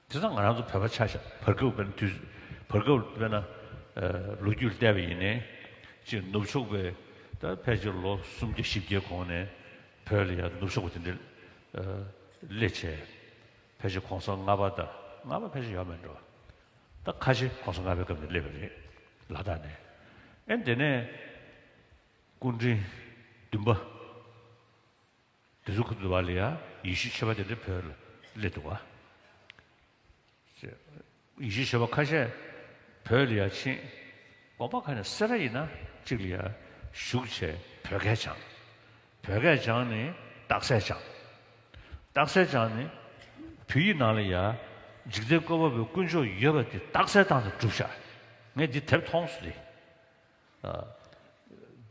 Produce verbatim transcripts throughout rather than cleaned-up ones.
དེ་ཚོ་ང་རང་ཚོ་བོད་པ་ཆ་བཞག་བར་སྐབས་དཔེར་ན་དུས་བར་སྐབས་དཔེར་ན་ལོ་རྒྱུས་བལྟས་པ་ཡིན་ནའི་ཅིག་ནུབ་ཕྱོགས་པའི་ད་ཕལ་ཆེར་ལོ་སུམ་བརྒྱ་བཞི་བརྒྱའི་གོང་ནས་བོད་ལ་ཡང་ནུབ་ཕྱོགས་པ་དེ་འདྲ་སླེབས་བྱས་ཕལ་ཆེར་གོང་ས་ལྔ་པ་དང་ལྔ་པ་ཕལ་ཆེར་ཡོད་མེད་འགྲོ། ད་ཁ་ཆེ་གོང་ས་ལྔ་པའི་སྐབས་ནས་སླེབས་པ་རེད། ལ་དྭགས་ནས། ཨེ་དེ་ནས་སྐུ་ཕྲེང་བདུན་པ་དེ་ཚོ་ཁོ་ཚོ་བ་ལ་ཡ་ཡེ་ཤུའི་ཆོས་པ་དེ་འདྲ་བོད་ལ་སླེབས་འདུག་བ། ཡེ་ཤུའི་ཆོས་པ་ཁ་ཤས་བོད་ལ་ཡ་ཕྱིན། དགོན་པ་ཁ་ནས་སེ་ར་ཡིན་ན་གཅིག་ལ་ཡ་བཞུགས་བྱས་བོད་སྐད་སྦྱངས། བོད་སྐད་སྦྱངས་ནས་རྟགས་གསལ་སྦྱངས། རྟགས་གསལ་སྦྱངས་ནས་བོད་ཡིག་ནང་ལ་ཡ་འཇིག་རྟེན་བཀོད་པ་པོའི་དཀོན་མཆོག་ཡོད་པ་དེ་རྟགས་གསལ་བཏང་ནས་གྲུབ་ཤག་ངས་འདི་དེབ་མཐོང་སོང་དེ།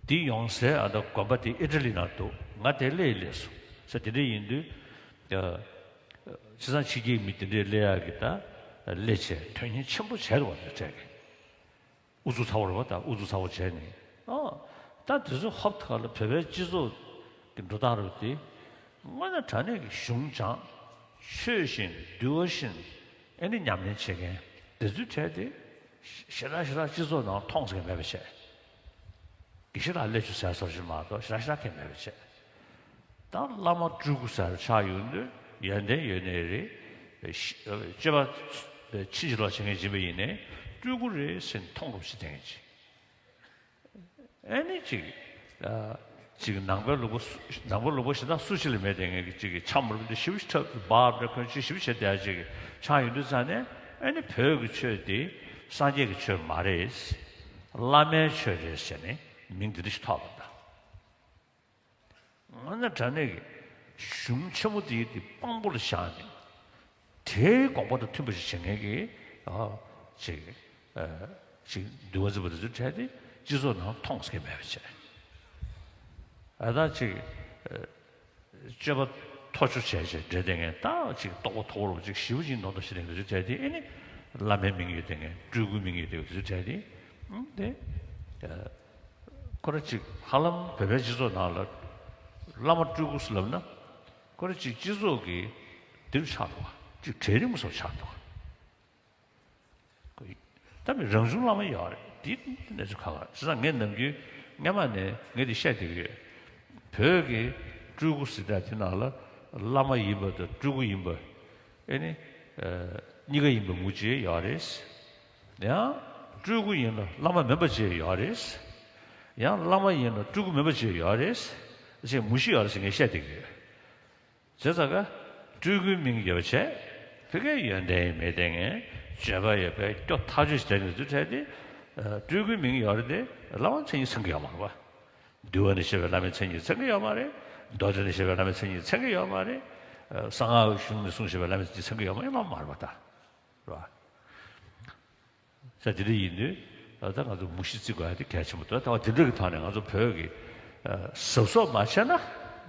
འདི་ཡོང་སའི་ཨ་ད་དགོན་པ་དེ་ཨི་ཊ་ལི་ནང་འདུག་ང་དེ་སླེབས་སླེབས་སོང་ཟེར། དེ་འདྲ་ཡིན་དུས་ཕྱི་སང་ཕྱི་རྒྱལ་མི་དེ་འདྲས་སླེབས་ཡག་གི་ད་སླེབས་བྱས་དོན་སྙིང་ཆེན་པོ་བྱས་འདུག་བ། དེ་འདྲས་ཀྱི་ཨུ་ཚུགས་ཚ་བོ་རེད་བ། ད་ཨུ་ཚུགས་ཚ་བོ་བྱས་ནས་ཨ་ད་དེ་ཚོ་ཧོབ་ཐག་ལ་བོད་པའི་སྤྱི་ཚོགས་ཀྱི་འགྲོ་སྟངས་རེད་དེ། དངོས་གནས་དྲང་གནས་ཀྱི་གཞུང་སྦྱངས་ཆོས་བཞིན་འདུལ་བ་བཞིན་ཨེ་ནི་ཉམས་ལེན་བྱེད་མཁན་དེ་ཚོའི་གྲས་དེ་ཞེ་དྲག་ཞེ་དྲག་སྤྱི་ཚོགས་ནང་མཐོང་ཟེར་མཁན་མེད་པ་བྱས། དགེ་བཤེས་ལགས་སླེབས་བྱུང་ཟེར་སོགས་ཞིག་མ་གཏོགས་ཞེ་དྲག་ཞེ་དྲག་མཁན་མེད་པ་བྱས། ད་བླ་མ་སྤྲུལ་སྐུ་ཟེར་ཆགས་ཡོང་དུས་ཡོན་ཏན་ཡོད་ནའི་རེད། སྤྱོད་པ་ཕྱིན་ཅི་ལོག་བྱེད་མཁན་ཡིན་པ་ཡིན་ནའི་སྤྲུལ་སྐུ་རེད་ཟེར་མཐོང་རུབ་བྱེད་མཁན་ཅིག་ཨེ་ནི་ཅིག་ཨ་ཅིག་ནང་པའི་ལུགས་པ་སུ་ནང་པའི་ལུགས་པ་གཞན་དག་སུ་ཞིག་ལ་མེད་དེ། ངས་ཅིག་གི་ཆ་མོར་འདི་ཞིབ་ཞིབ་འཁྲབ་འབག་འདྲ་ཁོན་ཅིག་ཞིབ་བྱས་བསྡད་ཅིག་ཆགས་ཡོང་དུས་ཙང་ནས་ཨེ་ནི་བོད་ཀྱི་ཆོས་འདི་སངས་རྒྱས་ཀྱི་ཆོས་མ་རེད། བླ་མའི་ཆོས་རེད་ཟེར་ནས་མིང་འདི་འདྲ་ཞིག་ཐོགས་པ་དང་། དངོས་གནས་དྲང་གནས་ཀྱི་གཞུང་ཆེན་མོ་དེའི་དེ་དཔང་པོ་ལ་བཞག་ནས་དེའི་དགོངས་པ་དང་མཐུན་པ་ཞིག་བྱེད་མཁན་གྱི་ཨ་ཅིག་ཨ་ཅིག་འདུལ་བ་འཛིན་པ་དེ་ཚོའི་གྲས་དེ་སྤྱི་ཚོགས་ནང་མཐོང་ཟེར་མཁན་མེད་པ་བྱས། ཨ་ད་ཅིག་ཨ་སྤྱོད་པ་མཐོ་ཤོས་བྱས་བྱས་འདྲེ་དེ་ངས་ད་ཅིག་རྟོགས་པ་མཐོ་བོ་ཅིག་ཞིབ་ཅིག་མདོག་མདོག་ཞིག་རེད། དེ་ཚོའི་གྲས་དེ་ཨེ་ནི་བླ་མའི་མིང་ཡོད་དེ་ངས་སྤྲུལ་སྐུའི་མིང་ཡོད་དེ་དེ་ཚོའི་གྲས་དེ་ཨང་དེ་ཨ། ཁོ་ར་ཅིག་ཧ་ལམ་བོད་པའི་སྤྱི་ཚོགས་ནང་ལ་བླ་མ་སྤྲུལ་སྐུ་ཟེར་ལབ་ན་ཁོ་ར་ཅིག་སྤྱི་ཚོགས་ཀྱི་འདིར་ཆགས་འདུག་བ། ཅིག་གྲལ་རིམ་སོགས་ཆགས་འདུག་བ། ད་མི་རང་བྱུང་བླ་མ་ཡོད་རེད། འདི་གནས་ཚུལ་ཁག་ཁག་བྱས་ཙང་ངས་ནམ་རྒྱུན་སྔ་མ་ནས་ངས་འདི་བཤད་བསྡད་ཀྱི་ཡོད། བོད་ཀྱི་སྤྲུལ་སྐུ་ཟེར་དེ་ནང་ལ་བླ་མ་ཡིན་པ་དང་སྤྲུལ་སྐུ་ཡིན་པ། ཨེ་ནི། ཨ་གཉིས་ཀ་ཡིན་པ་མུ་ཅེ་ཡོད་རེད། ཡང་སྤྲུལ་སྐུ་ཡིན་ལ་བླ་མ་མིན་པ་ཅིག་ཡོད་རེད། ཡང་བླ་མ་ཡིན་ལ་སྤྲུལ་སྐུ་མིན་པ་ཅིག་ཡོད་རེད། ཅེས་མུ་བཞི་ཡོད་རེད་ཅེས་ངས་བཤད་བསྡད་ཀྱི་ཡོད། བྱས་ཙང་ཀ་སྤྲུལ་སྐུའི་མིང་ཡོད་པ་བྱས། ཕ་གིའི་ཡོན་ཏན་མེད་དེ་ངས་སྤྱོད་པ་ཡོད་པའི་སྐྱོ་ཐག་ཆོད་ཞིག་དེ་ནས་འཛུལ་འཕྲད་དེ། ཨ་སྤྲུལ་སྐུའི་མིང་ཡོད་རེད་དེ་བླ་མ་མཚན་ཉིད་ཚང་གི་ཡོད་མ་རེད་པ། འདུལ་བ་ནས་བཤད་པའི་བླ་མའི་མཚན་ཉིད་ཚང་གི་ཡོད་མ་རེད། མདོ་སྡེ་ནས་བཤད་པའི་བླ་མའི་མཚན་ཉིད་ཚང་གི་ཡོད་མ་རེད། ཨ་གསང་སྔགས་གཞུང་ནས་གསུངས་བཞག་པའི་བླ་མའི་མཚན་ཉིད་ཚང་གི་ཡོད་མ་ཡིན་ལ་མ་རེད་པ་ད། རེད་པ། ས་དེ་འདྲ་ཡིན་དུས་ད་ལྟ་ང་ཚོ་མུ་བཞི་བརྩི་དགོས་ཡ་དེ་གལ་ཆེན་པོ་འདུག་ད་དེ་འདྲ་གི་ཐོག་ནས་ང་ཚོ་བོད་ཀྱི་ཨ་གཟབ་གཟབ་མ་བྱས་ན་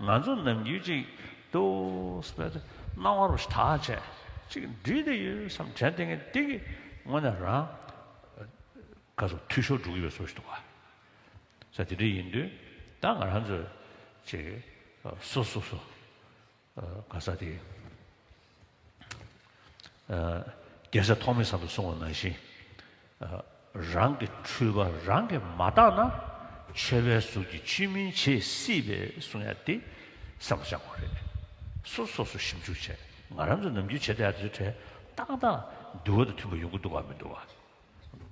ང་ཚོ་ནམ་རྒྱུན་ཅིག་ཏོག་ཙམ་སྣང་བ་རུ་ཞིག་ཐག་བཅད་ཅིག་འགྲིག་བསྡད་ཡོད་བསམ་དྲན་བསྡད་མཁན་དེ་གི་དངོས་གནས་རང་ག་ཚོད་འཐུས་ཤོར་འགྲོ་གི་ཡོད་བཟོ་ཞིག་འདུག་ག་ས་དེ་འདྲ་ཡིན་དུས་ད་ང་རང་ཚོ་ཅིག་སོ་སོ་སོ། ཨ་ག་ས་དེ། ཨ་རྒྱལ་སྲས་ཐོགས་མེད་བཟང་པོས་གསུངས་པ་ནང་བཞིན། ཨ་རང་གི་འཁྲུལ་པ་རང་གིས་མ་བརྟགས་ན། ཆོས་པའི་གཟུགས་ཀྱིས་ཆོས་མིན་བྱེད་སྲིད་པས་གསུང་ཡ་དེ་བསམ་བློ་བཅངས་དགོས་རེད། སོ་སོ་སོ་ཞིབ་འཇུག་བྱས། ང་རང་ཚོ་ནམ་རྒྱུན་བྱེད་བསྡད་ཡ་དེ་ཚོའི་གྲས་ཏག་ཏག་འདུལ་བ་དང་མཐུན་པ་ཡོང་གི་འདུག་གམ་མི་འདུག་གམ།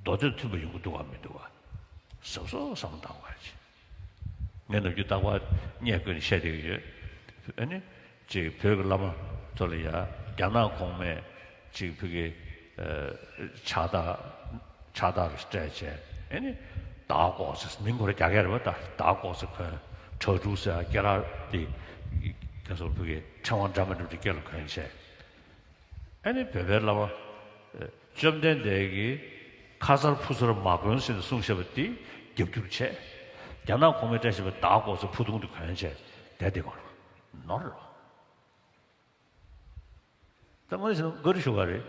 མདོ་སྡེ་མཐུན་པ་ཡོང་གི་འདུག་གམ་མི་འདུག་གམ། གཟབ་གཟབ་བསམ་བློ་བཏང་དགོས་ཀྱི། ངས་ནམ་རྒྱུན་རྟག་པར་བརྙས་བཀོད་ནས་བཤད་བསྡད་ཀྱི་ཡོད། ཨ་ནི་ཅིག་བོད་ཀྱི་བླ་མ་ཚོ་ལ་ཡ་རྒྱ་ནག་གོང་མས་ཅིག་བོད་ཀྱི་ཨ་ཕྱག་རྟགས་ཕྱག་རྟགས་རེ་སྤྲད་བྱས། ཨ་ནི་དྭགས་ཀོ་ཟེར་མིང་ཁོ་རང་རྒྱ་སྐད་རེད་པ། ད་དྭགས་ཀོ་ཟེར་གོན། ཁྲ་ཕྲུག་ཟེར་སྐེ་རགས་དེ་ག་ཚོད་བོད་ཀྱི་ཕྲེང་བ་འདྲ་མི་འདྲ་དེ་སྐེ་ལ་གོན་བྱས། ཨ་ནི་བོད་པའི་བླ་མ་ཨ་བཅོམ་ལྡན་འདས་ཀྱིས་ཁ་གསར་ཕུ་གསར་མ་གོན་ཟེར་ནས་གསུངས་བཞག་པ་དེ་རྒྱབ་སྐྱུར་བྱས། རྒྱ་ནག་གོང་མས་སྤྲད་བཞག་པའི་དྭགས་ཀོ་ཟེར་ཕུ་ཐུང་དེ་གོན་བྱས་བསྡད་དེ་གོ་ནོར་རོ། ད་དངོས་སུ་བཀའ་འདྲི་ཞུ་བ་རེད།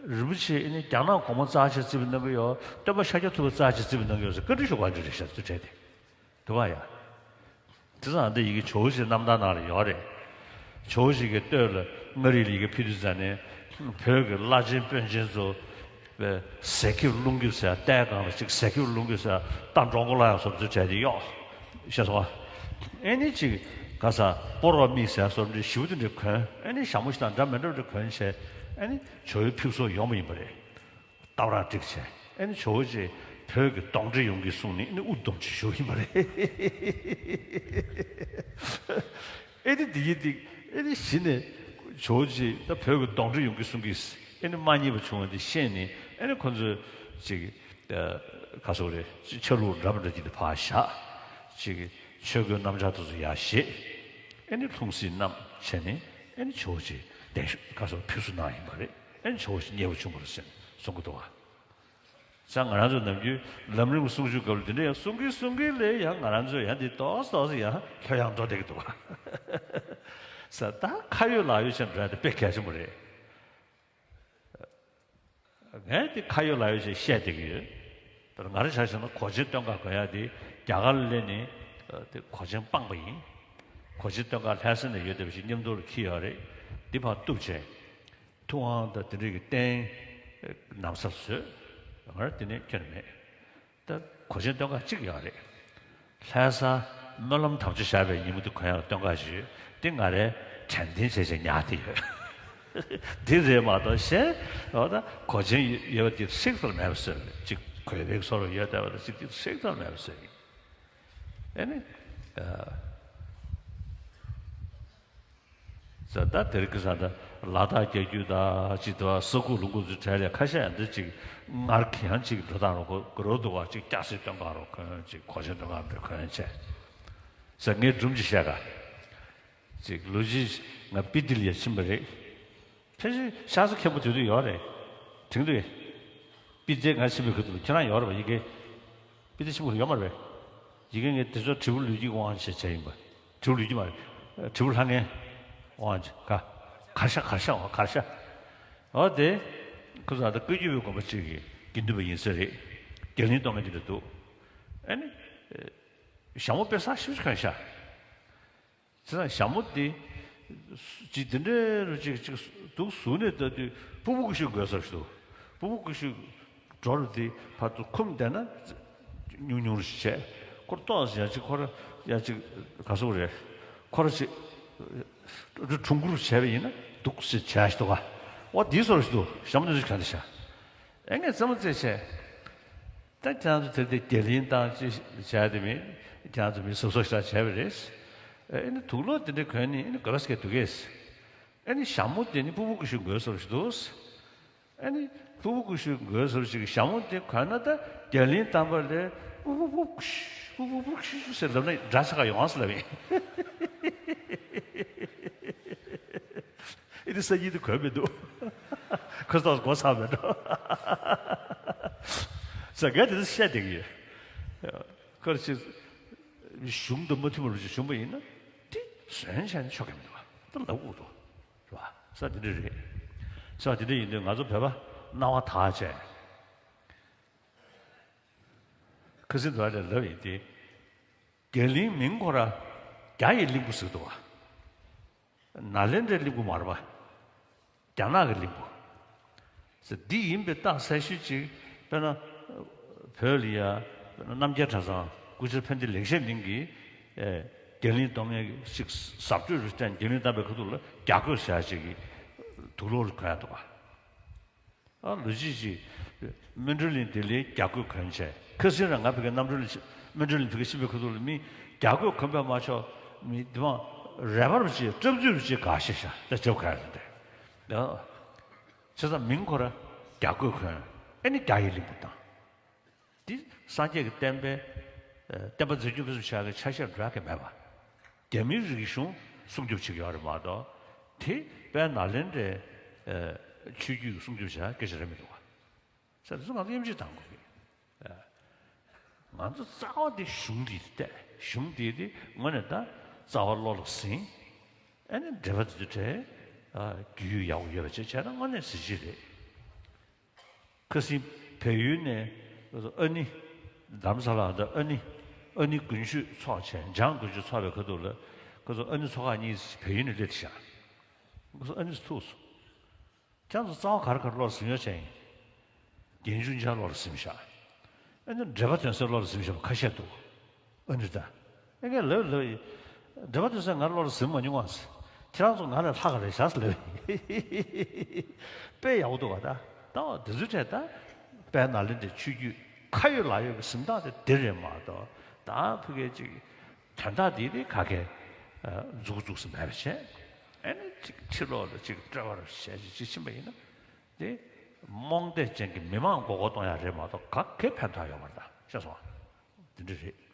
རིན་པོ་ཆེ་ཨ་ནི་རྒྱ་ནག་གོང་མ་རྩ་ཆེ་བརྩི་བའི་རྣམ་པ་ཡོད། སྟོན་པ་ཤཱཀྱ་ཐུབ་པ་རྩ་ཆེ་བརྩི་བའི་རྣམ་པ་ཡོད་ཟེར་བཀའ་འདྲི་ཞུ་བ་འདྲ་རེད་ཤག་ཚུལ་བྲལ་ཏེ། དུ་བ་ཡ། དེ་ཙང་འདི་ཡི་གེ་ཇོ་བོ་རྗེ་རྣམ་ཐར་ནང་ལ་ཡོད་རེད། ཇོ་བོ་རྗེ་གི་སྟོད་ལ་མངའ་རིས་ལ་ཡི་གེ་ཕུལ་དུས་ཙང་ནས་ བོད་ཀྱི་བླ་ཆེན་དཔོན་ཆེན་ཚོ་བའི་ཟས་ཁེབས་རླུང་ཁེབས་ཟེར། ལྟས་གང་ལ་ཅིག་ཟས་ཁེབས་རླུང་ཁེབས་ཟེར། རྟ་འགྲོ་མགོ་ལ་ཡང་བཟོ་ཚུལ་བྱས་ཏེ་གཡོག་ཤེས་སོང་ཨ། ཨེ་ནི་ཅིག་ག་ས་སྤོ་རོག་མི་ཟེར་བཟོ་འདྲ་ཞིབ་དེ་འདྲ་གོན། ཨེ་ནི་ཞྭ་མོ་ཞིག་དང་འདྲ་མི་འདྲ་འདྲ་གོན་བྱས། ཨེ་ནི་ཇོ་བོའི་ཕེབས་བསུ་ཡོང་བ་ཡིན་པ་རེད། སྟབས་ར་འགྲིག་བྱས། ཨེ་ནི་ཇོ་བོ་རྗེ་བོད་ཀྱི་གདོན་འདྲེ་ཡོང་གི་གསུངས་ནས་ཨེ་ནི་དབུ་སྡོམ་ཅིག་ཞུ་ཡིན་པ་རེད། ཨེ་ནི་འདི་ཡིན་འདི། ཨེ་ནི་གཞི་ནས་ཇོ་བོ་རྗེ་ད་བོད་ཀྱི་གདོན་འདྲེ་ཡོང་གི་གསུང་གིས་ཨེ་ནི་མ་མཉེས་པ་བྱུང་བ་འདི་ཤེས་ནས། ཨེ་ནི་ཁོ་ཚོས་ཅིག་ག་སོག་རེད། ཅིག་ཆ་ལུགས་འདྲ་མི་འདྲ་ཅིག་འདི་ཕར་བཞག་ཅིག་ཆོས་གོས་གནམ་ལྕགས་དེ་ཚོ་ཡར་བཞེས། ཨེ་ནི་ལྷུང་བཟེད་བསྣམས་བྱས་ནས་ཨེ་ནི་ཇོ་བོ་རྗེ་གདན་ཞུ་ག་སོག་ཕེབས་བསུ་གནང་ཡིན་པ་རེད། ཨེ་ནི་ཇོ་བོ་རྗེ་མཉེས་པོ་བྱུང་བ་རེད་ཟེར་ནས་གསུང་གི་འདུག་བ། ས་ང་རང་ཚོ་ནམ་རྒྱུན་ལམ་རིམ་གསུང་ཆོས་སྐབས་ལ་འདི་འདྲ་ཡང་གསུང་གིན་གསུང་གིན་ལས་ཡང་ང་རང་ཚོ་ཡང་འདི་ཏོག་ཙམ་ཏོག་ཙམ་ཡང་ལྷོད་ཡངས་འགྲོ་བསྡད་ཀྱི་འདུག་བ། ས་ད་ཁ་ཡོད་ལག་ཡོད་ཅན་འགྲོ་ཡ་དེ་དཔེ་གལ་ཆེན་པོ་རེད། ངས་དེ་ཁ་ཡོད་ལག་ཡོད་ཅིག་བཤད་བསྡད་ཀྱི་ཡོད། ད་ང་རང་ཆ་བཞག་ན་གོས་ཆེན་སྟོད་འགག་གོན་ཡག་དེ་རྒྱ་གར་ལ་སླེབས་ནས་དེ་གོས་ཆེན་སྤངས་པ་ཡིན། གོས་ཆེན་སྟོད་འགག་ལྷ་ས་ནས་ཡོད་བསྡད་པ་ཞིག་མཉམ་དུ་ལ་འཁྱེར་ཡོད་རེད། འདི་ཕར་གཏུབ་བྱས། ཐུབ་དབང་དང་དེ་འདྲ་གི་རྟེན་ན་བཟའ་བཟོས། ང་རང་དེ་ནས་ཁྱོན་ནས་མེད། ད་གོས་ཆེན་སྟོད་འགག་གཅིག་ཡོད་རེད། ལྷ་ས་སྨོན་ལམ་དམ་བཅའ་བཞག་པའི་ཉིན་མོ་དེ་གོན་ཡག་སྟོད་འགག་ཞིག་ཡོད། དེ་ང་རས་དྲན་རྟེན་བྱས་བྱས་ཉར་བསྡད་ཡོད། འདི་རེད་མ་གཏོགས་གཞན་འོ་ད་གོས་ཆེན་ཡོད་པ་འདི་ཧྲིག་ཏུ་མེད་པ་བཟོས་རེད། གཅིག་གོས་པའི་བཟོ་རུ་ཡོད་བསྡད་པ་དང་གཅིག་འདི་ཧྲིག་ཏུ་མེད་པ་བཟོས་རེད། ཨེ་ནི། ཨ། ཟེར་ད་དེར་གི་ས་ད་ལ་དྭགས་རྒྱལ་རྒྱུད་ད་ཅིག་ཏུ་ས་ཁུག་ལུང་ཁུག་ཚོའི་གྲས་ལས་ཁ་ཤས་ཡང་འདི་ཅིག་སྔར་གྱི་ཡང་ཅིག་འགྲོ་སྟངས་རོ་གོ་རོ་འདུག་བ། ཅིག་སྐྱ་སེར་སྟོད་འགག་རོ་གོན། ཅིག་གོས་ཆེན་སྟོད་འགག་འདྲ་གོན་བྱས། ཟེར་ངས་སྒྲུང་ཅིག་བཤད་ག་ཅིག་ལོ་གཅིག་ང་སྤི་ཏི་ལ་ཡ་ཕྱིན་པ་རེད། ཕལ་ཆེར་ཤ་ཚ་མཁན་པོ་དེ་དུས་ཡོད་རེད། དྲན་འདུག་ཨེ། སྤི་ཏི་ང་ཕྱིན་པའི་ཁུལ་དུ་ཁྱེད་རང་ཡོད་རེད་པ། ཡི་གེ་སྤི་ཏི་ཕྱིན་པ་ཡོད་མ་རེད་པས། ཡི་གེ་ངས་དེ་ཚོ་དྲིལ་བུ་ལུས་ཀྱི་དབང་ཆེད་བྱས་ཡིན་པ། དྲིལ་བུ་ལུས་ཀྱི་མ་རེད། དྲིལ་བུ་ལྷ་ངན་དབང་ཆེད་ག་གར་ཤ་གར་ཤ་འོ་གར་ཤ། འོ་དེ་ཁོ་ཚོ་ད་བཀའ་བརྒྱུད་པའི་དགོན་པ་གཅིག་གི་དགེ་འདུན་པ་ཡིན་ས་རེད། རྒྱ་གླིང་གཏོང་མཁན་དེ་འདྲ་འདུག་ཨ་ནི་ཞྭ་མོ་དཔེ་བཟང་ཞེ་པོ་ཅིག་གོན་ཤག་བྱས་ཙང་ཞྭ་མོ་དེ་ཅིག་དེ་འདྲའི་རུ་ཅིག་ཅིག་འདུག་ཟུར་ནས་ལྟ་དུས་སྤུ་གུ་ཀུ་ཤུ་དགོས་ས་ཞིག་འདུག་སྤུ་གུ་ཀུ་ཤུ་སྒྲོ་རུ་དེ་ཕར་ཚུར་འཁུམས་བསྡད་ན་ཉུང་ཉུང་རུ་ཞིག་བྱས། ཁོ་ཏོག་ཙམ་ཡང་ཅིག་ཁོ་ར་ཡང་ཅིག་ག་ཟེར་དགོས་རེད། ཁོ་ར་ཅིག་གྲུང་གུ་རུ་བྱས་པ་ཡིན་ན་འདུག་སེ་བྱས་ཞིག་འདུག་ག་འོ་དེའི་བཟོ་འདྲ་ཞིག་འདུག་ཞྭ་མོ་དེ་ཚོ་ག་འདྲ་བྱས། ཨེ་ངས་རྩེད་མོ་རྩེས་བྱས། ད་ཁྱེད་རང་ཚོ་དེར་དེ་རྒྱ་གླིང་བཏང་ཅི་བྱས་དེ་མིན། ཁྱེད་རང་ཚོ་མི་གཟབ་གཟབ་ཞེ་དྲག་བྱས་པ་རེད། ཨེ་ནི་དུག་ལོག་དེ་འདྲ་གོན་ནི་ཨེ་ནི་དགོས་པ་ཞིག་འདུག་གས། ཨེ་ནི་ཞྭ་མོ་དེ་ནི་སྤུ་གུ་ཀུ་ཤུ་དགོས་སོ་ཞིག་འདུག་ཨེ་ནི་སྤུ་གུ་ཀུ་ཤུ་དགོས་སོ་ཞིག་ཞྭ་མོ་དེ་གོན་ན་ད་རྒྱ་གླིང་བཏང་པ་ལས་སྤུ་གུ་སྤུ་གུ་ཀུ་ཤུ་སྤུ་གུ་སྤུ་གུ་ཀུ་ཤུ་ཟེར་ལབ་ན་འདྲ་ཆགས་ཡོང་ཟེར་ལབ་ཡིན། ཨེ་དེ་སང་ཉིན་དེ་གོན་མི་འདུག་ཁོ་ཚོ་སྒོ་ཚང་མེད་འགྲོ། ས་ག་དེ་ཚོ་བཤད་བསྡད་ཀྱི་ཡོད། ཁོ་ཚོས་གཞུང་དང་མ་མཐུན་པ་རུ་ཞིག་བྱུང་པ་ཡིན་ན་དེ་ཟོན་བྱས་ན་ཆོག་གི་མི་འདུག་ད་ལབ་དགོས་འདུག་རེད་པ། ས་དེ་འདྲ་རེད། ས་དེ་འདྲ་ཡིན་དུས་ང་ཚོ་བོད་པ་སྣང་བ་དག་བྱས། ཁ་སང་དུ་བ་ལས་ལབ་ཡིན་ཏེ། རྒྱ་གླིང་མིང་ཁོ་ར་རྒྱ་ཡི་གླིང་བུ་ཟེར་འདུག་བ། ནཱ་ལེནྡྲའི་གླིང་བུ་མ་རེད་པ། རྒྱ་ནག་གི་གླིང་བུ་ཟེར་འདི་ཡིན་པའི་རྟགས་གསལ་ཤོས་ཅིག་དཔེར་ན། བོད་ལ་ཡ་དཔེར་ན་རྣམ་རྒྱལ་གྲྭ་ཚང་སྐུ་ཕྱྭ་ཕན་བདེ་ལེགས་བཤད་གླིང་གིས་རྒྱ་གླིང་གཏོང་མཁན་ཞིག་ཟབ་སྤྲོས་རུ་བསྟན། རྒྱ་གླིང་བཏང་པའི་ཁ་ཐུག་ལ་རྒྱ་གོས་ཟེར་ཡ་ཅིག་གི་དུག་ལོག་རུ་གོན་ཡ་འདུག་བ། ཨ་ལོ་གཅིག་ཅིག་སྨིན་གྲོལ་གླིང་དེ་ལས་རྒྱ་གོས་གོན་བྱས། ཁ་སང་རང་ང་ཕ་གིར་རྣམ་གྲོལ་གླིང་སྨིན་གྲོལ་གླིང་ཕ་གིར་ཕྱིན་པའི་ཁ་ཐུག་ལ་མི་རྒྱ་གོས་གོན་པས་མ་ཆོག་མི་དེ་མ་རེ་བར་བྱེད་སྐྲབ་ཚུལ་བྱེད་ག་ཤེས་ཤག་ད་ཆབ་ག་རེ་འདྲ། བྱས་ཙང་མིང་ཁོ་ར་རྒྱ་གོས་གོན། ཨེ་ནི་རྒྱ་ཡི་གླིང་བུ་བཏང་། འདི་སངས་རྒྱས་ཀྱི་བསྟན་པའི་བསྟན་པ་འཛིན་སྐྱོང་སྤེལ་གསུམ་བྱ་དགའི་ཆ་ཤས་འགྲོ་ཡ་གི་མེད་པ། རྒྱ་མིའི་རིག་གཞུང་སྲུང་སྐྱོབ་བྱེད་ཀྱི་ཡོད་རེད་མ་གཏོགས། དེ་དཔལ་ནཱ་ལེནྡྲའི་ཆོས་བརྒྱུད་ཀྱི་སྲུང་སྐྱོབ་བྱ་དགོས་ཀྱི་རེད་མི་འདུག་བ། ས་དེ་ཚོ་ང་ཚོ་མཉམ་བརྗེ་བཏང་དགོས་ཀྱི། ང་ཚོ་རྩ་བ་དེ་གཞུང་འདི་རེད། གཞུང་འདི་དེ་དངོས་གནས་ད་རྩ་བ་བློ་ལ་ཟིན། ཨ་ནི་འབྲེལ་བ་དེ་ཚོ་བྲལ། རྒྱུས་ཡོད་ཡག་པོ་ཡོད་པ་བྱས་བྱས་ན་དངོས་གནས་གཟི་བརྗིད་རེད། ཁ་སང་བལ་ཡུལ་ནས་ཨ་ནི་རྡ་རམ་ས་ལ་དང་ཨ་ནི་ཨ་ནི་དགུན་ཆོས་ཚོགས་བྱས། འཇང་དགུན་ཆོས་ཚོགས་པའི་ཁ་ཐུག་ལ་ཁོ་ཚོ་ཨ་ནི་ཚོ་ཁག་གཉིས་བལ་ཡུལ་ནས་སླེབས་ཤག་ཁོ་ཚོ་ཨ་ནི་ཐུག་སོང་། ཁྱེད་ཚོ་རྩ་བ་ག་རེ་ག་རེ་བློར་ཟིན་ཡོད་ཅེ་ཡིན། རྒན་ཆུང་ཆ་བློར་ཟིན་བཞག་ཨེ་ནི་འགྲེལ་པ་དོན་གསལ་བློར་ཟིན་བཞག་པ་ཁ་ཤས་འདུག་ཨ་ནི་ད། ཨེ་ངས་ལབ་ལབ་ཡིན། འགྲེལ་པ་དོན་གསལ་ང་བློར་ཟིན་མ་མྱོང་བ། ཁྱེད་རང་ཚོ་ང་ལས་ལྷག་ག་རེད་བཞག་ཟེར་ལབ་ཡིན། དཔེ་ཡག་པོ་འདུག་བ་ད། ད་འོ་དེ་ཚོའི་གྲས་ད། དཔལ་ནཱ་ལེནྡྲའི་ཆོས་བརྒྱུད་ཁ་ཡོད་ལག་ཡོད་ཀྱི་ཟིན་སྟངས་དེ་འདི་རེད་མ་གཏོགས། ད་ཕ་གིའི་ཅིག་དོན་དག་འདི་དེ་ག་གེ་འཛུགས་འཛུགས་སུ་མེད་པ་བྱས། ཨེ་ནི་ཅིག་ཕྱི་ལོགས་ལ་ཅིག་སྤྲོ་བར་བྱས་ཅིག་ཅིག་ཕྱིན་པ་ཡིན་ན། དེ་རྨོངས་དད་ཅན་གྱི་མི་མང་མགོ་སྐོར་གཏོང་ཡ་རེད་མ་གཏོགས་ག་གེ་ཕན་ཐོགས་ཡོད་མ་རེད་ད། ཤེས་སོང་ང་། དེ་འདྲ་རེད།